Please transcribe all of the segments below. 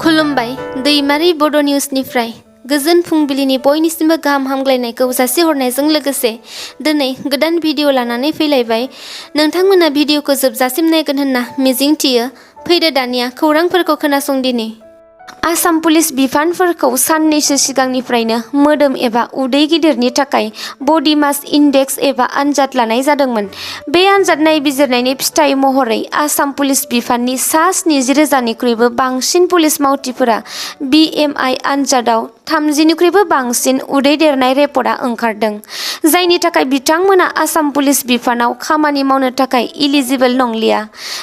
खुलुमबाय दैमारि बड' निउसनिफ्राय गोजोन फुंबिलिनि बयनिसिमबो गाहाम हामग्लायनायखौ जासिहरनायजों लोगोसे दिनै गोदान भिडिअ लानानै फैलायबाय। नोंथांमोना भिडिअखौ जोबजासिम नायगोन होनना मिजिंथियो। फैदो दानिया खौरांफोरखौ खोनासंदिनि। आसाम पुलिस बिफानफोरखौ साननैसो सिगांनिफ्रायनो मोदोम एबा उदै गिदिरनि थाखाय बडि मास इन्डेक्स एबा आनजाद लानाय जादोंमोन। बे आनजाद नायबिजिरनायनि फिथाइ महरै आसाम पुलिस बिफाननि सा 70,000निख्रुइबो बांसिन पुलिस मावथिफोरा BMI आनजादाव 30निख्रुइबो बांसिन उदै देरनाय रिपर्टआ ओंखारदों, जायनि थाखाय बिथांमोना आसाम पुलिस बिफानाव खामानि मावनो थाखाय इलिजिबल नंलिया।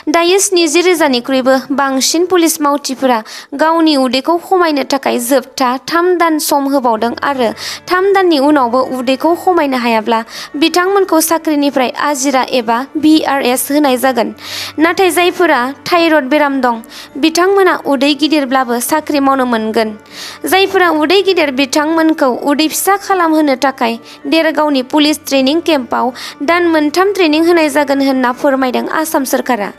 दायो 70,000निख्रुइबो बांसिन पुलिस मावथिफोरा गावनि उदैखौ खमायनो थाखाय जोबथा 3 दान सम होबावदों आरो 3 दाननि उनावबो उदैखौ खमायनो हायाब्ला बिथांमोनखौ साख्रिनिफ्राय आजिरा एबा VRS होनाय जागोन। नाथाय जायफोरा थायरइड बेराम दं बिथांमोना उदै गिदिरब्लाबो साख्रि मावनो मोनगोन। जायफोरा उदै गिदिर बिथांमोनखौ उदै फिसा खालामहोनो थाखाय देरगावनि पुलिस ट्रेनिं केम्पआव दान मोनथाम ट्रेनिं होनाय जागोन होनना फोरमायदों आसाम सोरखारा।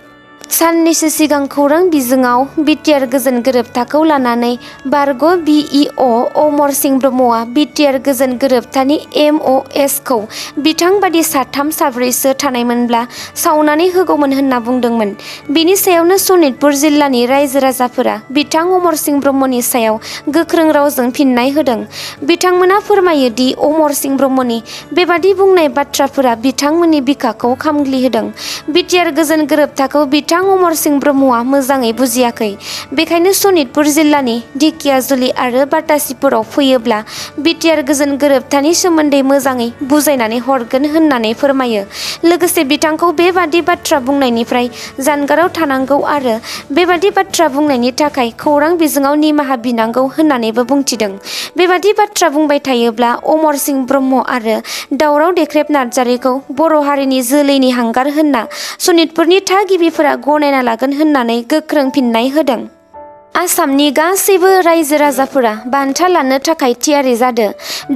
साननैसो सिगां खौरां बिजोङाव BTR गोजोन गोरोबथाखौ लानानै बारग' BEO अमर सिंह ब्रह्मआ BTR गोजोन गोरोबथानि MOS खौ बिथां बादि साथाम साब्रैसो थानायमोनब्ला सावनानै होगौमोन होनना बुंदोंमोन। बिनि सायावनो सनितपुर जिल्लानि रायजो राजाफोरा बिथां अमर सिंह ब्रह्मनि सायाव गोख्रों रावजों फिननाय होदों। बिथांमोना फोरमायो दि अमर सिंह ब्रह्मनि बेबादि बुंनाय बाथ्राफोरा बिथांमोननि बिखाखौ खामग्लिहोदों। BTR गोजोन गोरोबथाखौ बिथां अमर सिंह ब्रह्मआ मोजाङै बुजियाखै। बेखायनो सनितपुर जिल्लानि ढेकियाजुलि आरो बाटासिफोराव फैयोब्ला BTR गोजोन गोरोबथानि सोमोन्दै मोजाङै बुजायनानै हरगोन होननानै फोरमायो। लोगोसे बिथांखौ बेबादि बाथ्रा बुंनायनिफ्राय जानगाराव थानांगौ आरो बेबादि बाथ्रा बुंनायनि थाखाय खौरां बिजोङाव निमाहा बिनांगौ होननानैबो बुंथिदों। बेबादि बाथ्रा बुंबाय थायोब्ला अमर सिंह ब्रह्म आरो दावराव देख्रेब नार्जारिखौ बर' हारिनि जोलैनि हांगार होनना सनितपुरनि थागिबिफोरा गनायना लागोन होननानै गोख्रों फिननाय होदों। आसामनि गासैबो रायजो राजाफोरा बान्था लानो थाखाय थियारि जादो।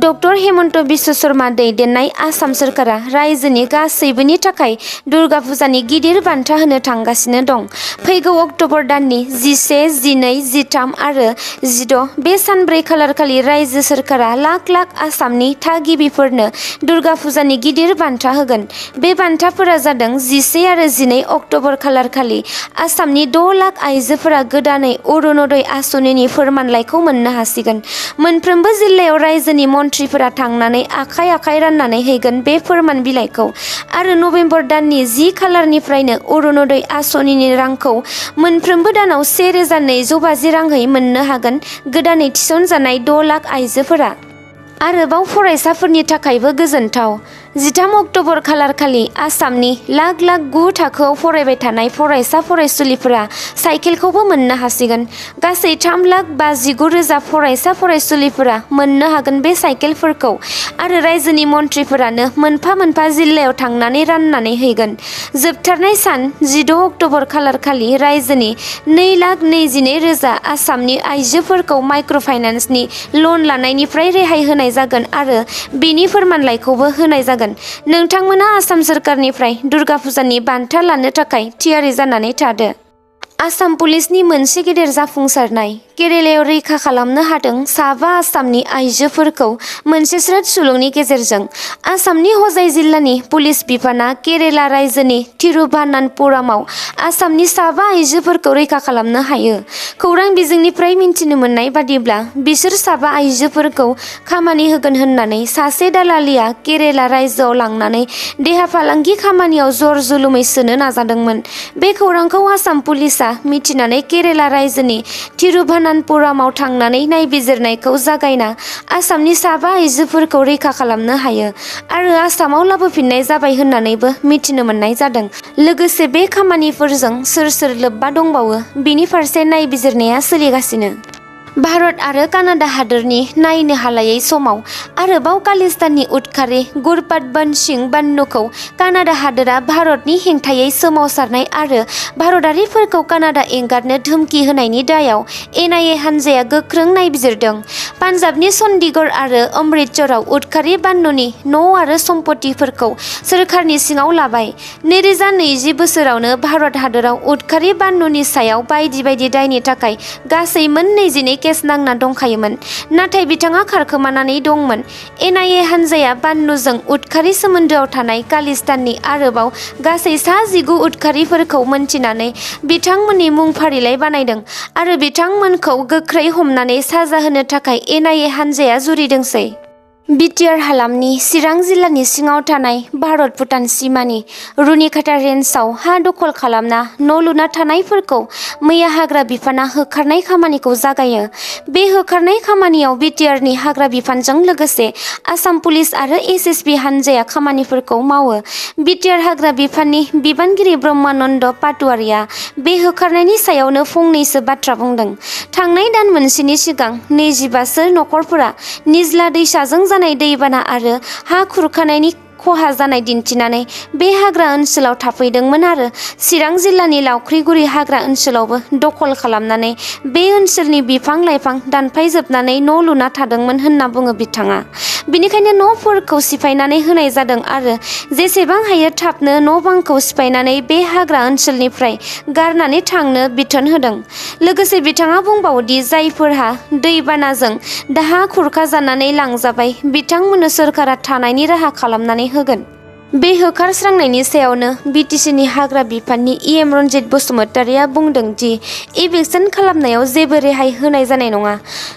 डक्टर हेमन्त बिश्व शर्मा दैदेननाय आसाम सोरखारा रायजोनि गासैबोनि थाखाय दुर्गा फुजानि गिदिर बान्था होनो थांगासिनो दं। फैगौ अक्ट'बर दाननि 11, 12, 13 आरो 16 बे सानब्रै खालारखालि रायजो सोरखारा लाख लाख आसामनि थागिबिफोरनो दुर्गा फुजानि गिदिर बान्था होगोन। बे बान्थाफोरा जादों 11 आरो 12 अक्ट'बर खालारखालि आसामनि 6 लाख आइजोफोरा गोदानै अरुणोदय आसनिनि फोरमानलाइखौ मोननो हासिगोन। मोनफ्रोमबो जिल्लायाव रायजोनि मन्थ्रिफोरा थांनानै आखाइ आखाइ राननानै हैगोन बे फोरमान बिलाइखौ आरो नभेम्बर दाननि 10 खालारनिफ्रायनो अरुणोदय आसनिनि रांखौ मोनफ्रोमबो दानाव 1,250 रांहै मोननो हागोन गोदानै थिसनजानाय 6 लाख आइजोफोरा। आरोबाव फरायसाफोरनि थाखायबो गोजोनथाव। 13 अक्ट'बर खालारखालि आसामनि लाख लाख 9 थाखोआव फरायबाय थानाय फरायसा फरायसुलिफोरा साइकेलखौबो मोननो हासिगोन। गासै 3,59,000 फरायसा फरायसुलिफोरा मोननो हागोन बे साइकेलफोरखौ आरो रायजोनि मन्थ्रिफोरानो मोनफा मोनफा जिल्लायाव थांनानै राननानै हैगोन। जोबथारनाय सान 16 अक्ट'बर खालारखालि रायजोनि 2,22,000 आसामनि आइजोफोरखौ माइक्र' फाइनान्सनि लन लानायनिफ्राय रेहाय होनाय जागोन आरो बेनि फोरमानलाइखौबो होनाय जागोन। नोंथांमोना आसाम सोरखारनिफ्राय दुर्गा फुजानि बान्था लानो थाखाय थियारि जानानै थादो। आसाम पुलिसनि मोनसे गेदेर जाफुंसारनाय। केरेलायाव रैखा खालामनो हादों 7 आसामनि आइजोफोरखौ मोनसे स्रोद सुलुंनि गेजेरजों। आसामनि हजाइ जिल्लानि पुलिस बिफाना केरेला रायजोनि थिरुभानान्तपुरमाव आसामनि 7 आइजोफोरखौ रैखा खालामनो हायो। खौरां बिजोंनिफ्राय मिन्थिनो मोननाय बादिब्ला बिसोर 7 आइजोफोरखौ खामानि होगोन होननानै सासे दालालिया केरेला रायजोआव लांनानै देहा फालांगि खामानियाव जर जुलुमै सोनो नाजादोंमोन। बे खौरांखौ आसाम पुलिसआ मिथिनानै केरेला रायजोनि थिरुभानान्तपुरमाव थांनानै नायबिजिरनायखौ जागायना आसामनि 7 आइजोफोरखौ रैखा खालामनो हायो आरो आसामाव लाबोफिननाय जाबाय होननानैबो मिथिनो मोननाय जादों। लोगोसे बे खामानिफोरजों सोर सोर लोब्बा दंबावो बेनि फारसे नायबिजिरनाया सोलिगासिनो। भारत आरो कानाडा हादोरनि नायनो हालायै समाव आरोबाव खालिस्ताननि उदखारि गुरपात बन सिं बान्नुखौ कानाडा हादोरा भारतनि हेंथायै सोमावसारनाय आरो भारतारिफोरखौ कानाडा एंगारनो धुमखि होनायनि दायाव NIA हानजाया गोख्रों नायबिजिरदों। पान्जाबनि चन्डीगढ़ आरो अमृतसराव उदखारि बान्नुनि न' आरो सम्पथिफोरखौ सोरखारनि सिङाव लाबाय। 2020 बोसोरावनो भारत हादोराव उदखारि बान्नुनि सायाव बायदि बायदि दायनि थाखाय गासै मोन 22 केस नांना दंखायोमोन, नाथाय बिथाङा खारखोमानानै दंमोन। NIA हानजाया बान्नुजों उदखारि सोमोन्दोआव थानाय खालिस्ताननि आरोबाव गासै सा 19 उदखारिफोरखौ मोनथिनानै बिथांमोननि मुं फारिलाइ बानायदों आरो बिथांमोनखौ गोख्रै हमनानै साजा होनो थाखाय NIA हानजाया जुरिदोंसै। BTR हालामनि चिरां जिल्लानि सिङाव थानाय भारत-भुटान सिमानि रुनिकाटा रेन्जआव हा दखल खालामना न' लुना थानायफोरखौ मैया हाग्रा बिफाना होखारनाय खामानिखौ जागायो। बे होखारनाय खामानियाव BTRनि हाग्रा बिफानजों लोगोसे आसाम पुलिस आरो SSB हानजाया खामानिफोरखौ मावो। BTR हाग्रा बिफाननि बिबानगिरि ब्रह्मानन्द पाटवारिया बे होखारनायनि सायावनो फंनैसो बाथ्रा बुंदों। थांनाय दान मोनसेनि सिगां 25 नखरफोरा निज्ला दैसाजों जानाय दैबाना आरो हा खुरखानायनि खहा जानाय दिन्थिनानै बे हाग्रा ओनसोलाव थाफैदोंमोन आरो चिरां जिल्लानि लावख्रिगुरि हाग्रा ओनसोलावबो दखल खालामनानै बे ओनसोलनि बिफां-लाइफां दानफायजोबनानै न' लुना थादोंमोन होनना बुङो बिथाङा। बेनिखायनो न'फोरखौ सिफायनानै होनाय जादों आरो जेसेबां हायो थाबनो न' बांखौ सिफायनानै बे हाग्रा ओनसोलनिफ्राय गारनानै थांनो बिथोन होदों। लोगोसे बिथाङा बुंबावोदि जायफोरहा दैबानाजों दाहा खुरखा जानानै लांजाबाय बिथांमोननो सोरखारा थानायनि राहा खालामनानै होगोन। बे होखारस्रांनायनि सायावनो BTCनि हाग्रा बिफाननि EM रन्जित बसुमतारिया बुंदों दि इभिक्सन खालामनायाव जेबो रेहाय होनाय जानाय नङा।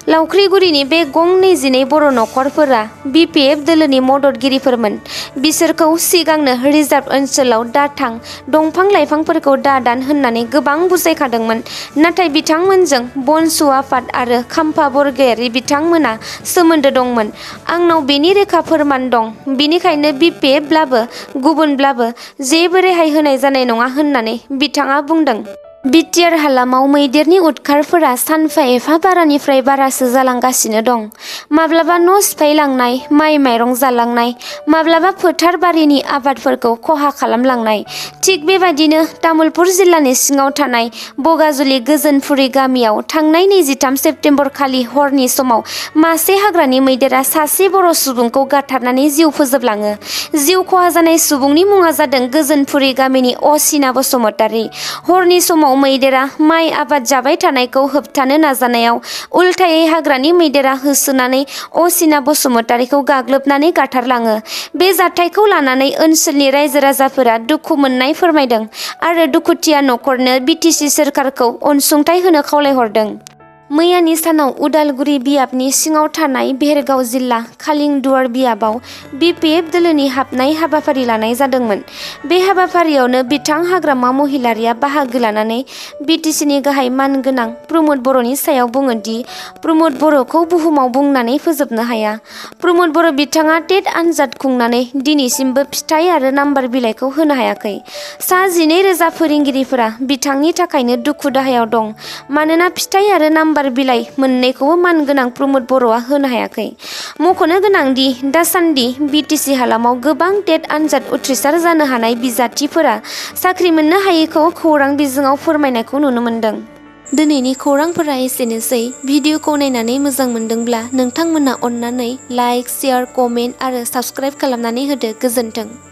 लावख्रिगुरिनि बे गं 22 बर' नखरफोरा BPF दोलोनि मददगिरिफोरमोन। बिसोरखौ सिगांनो रिजार्भ ओनसोलाव दाथां, दंफां-लाइफांफोरखौ दादान होननानै गोबां बुजायखादोंमोन, नाथाय बिथांमोनजों बनसु आफाद आरो खाम्फा बरगयारि बिथांमोना सोमोन्दो दंमोन। आंनाव बेनि रोखा फोरमान दं, बेनिखायनो BPFब्लाबो गुबुनब्लाबो जेबो रेहाय होनाय जानाय नङा होननानै बिथाङा बुंदों। BTR हालामाव मैदेरनि उदखारफोरा सानफा एफा बारानिफ्राय बारासो जालांगासिनो दं। माब्लाबा न' सिफायलांनाय, माइ-माइरं जालांनाय, माब्लाबा फोथार बारिनि आबादफोरखौ खहा खालामलांनाय। थिग बेबादिनो तामुलपुर जिल्लानि सिङाव थानाय बगाजुलि गोजोनफुरि गामियाव थांनाय 23 सेप्तेम्बर खालि हरनि समाव मासे हाग्रानि मैदेरा सासे बर' सुबुंखौ गाथारनानै जिउ फोजोबलाङो। जिउ खहा जानाय सुबुंनि मुङा जादों गोजोनफुरि गामिनि असिना बसुमतारि। हरनि समाव मैदेरा माइ आबाद जाबाय थानायखौ होबथानो नाजानायाव उल्थायै हाग्रानि मैदेरा होसोनानै असिना बसुमतारिखौ गाग्लोबनानै गाथारलाङो। बे जाथायखौ लानानै ओनसोलनि रायजो-राजाफोरा दुखु मोननाय फोरमायदों आरो दुखुथिया नखरनो BTC सोरखारखौ अनसुंथाइ होनो खावलायहरदों। मैयानि सानाव उदालगुरि बियाबनि सिङाव थानाय भेरगाव जिल्ला खालिंदुवार बियाबाव BPF दोलोनि हाबनाय हाबाफारि लानाय जादोंमोन। बे हाबाफारियावनो बिथां हाग्रामा महिलारिया बाहागो लानानै BTCनि गाहाय मानगोनां प्रमद बर'नि सायाव बुङो दि प्रमद बर'खौ बुहुमाव बुंनानै फोजोबनो हाया। प्रमद बर' बिथाङा TET आनजाद खुंनानै दिनैसिमबो फिथाइ आरो नाम्बार बिलाइखौ होनो हायाखै। सा 12,000 फोरोंगिरिफोरा बिथांनि थाखायनो दुखु दाहायाव दं, मानोना फिथाइ आरो नाम्बार बिलाइ मोननैखौबो मानगोनां प्रमद बर'आ होनो हायाखै। मख'नो गोनांदि दासान्दि BTC हालामाव गोबां TET आनजाद उथ्रिसार जानो हानाय बिजाथिफोरा साख्रि मोननो हायैखौ खौरां बिजोङाव फोरमायनायखौ नुनो मोन्दों। दिनैनि खौरांफोरा एसेनोसै। भिडिअखौ नायनानै मोजां मोनदोंब्ला नोंथांमोना अन्नानै लाइक, शेयार, कमेन्ट आरो साबस्क्राइब खालामनानै होदो। गोजोन्थों।